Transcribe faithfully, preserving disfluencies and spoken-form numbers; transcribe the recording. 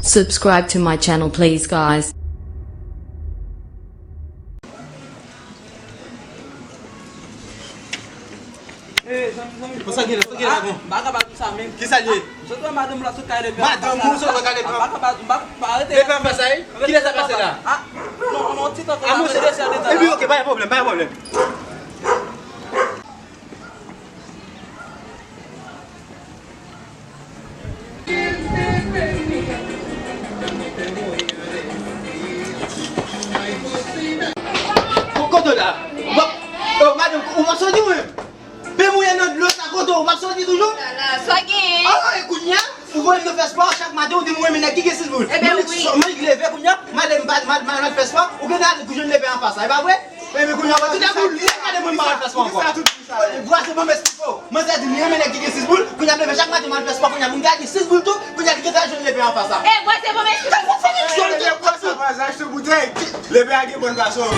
Subscribe to my channel, please, guys. Bon, sa gen la, sa gen la, bon. M pa ka ba nou sa menm. Kisa l ye? Sot wè madanm la sot kay leve. Madanm ou sot wè kay leve. M pa ka ba, m pa, m pa arete. Leve anfas la, wi. Kilè sa pase la? Ah, non, non, ti tan. Ah, monchè. Epi, ok, pa gen pwoblèm, pa gen pwoblèm. Kote w la? Bon, oh, madanm, ou p ap soti, wi. Pe mouye nan dlo sa kote w, w ap soti toujou? Sa gen? Ah, e kounye a, ou voye m nan fè spò, chak maten ou di m renmen nèg ki gen sis boul. Ebyen wi. Mwen leve kounye a, m ale m al fè spò, ou gentan al jwenn lepè anfas la, e pa vre? Ebyen kounye a, tout a boul, li gade mwen pa al fè spò ankò. Vwase bon mès pipo. Mwen sa di m renmen nèg ki gen sis boul, kounye a m leve chak maten m al fè spò, kounye a moun ki gen sis boul tou, kounye a li gentan al jwenn lepè anfas la. E vwase bon mès pipo. Lepè a gen bon gason.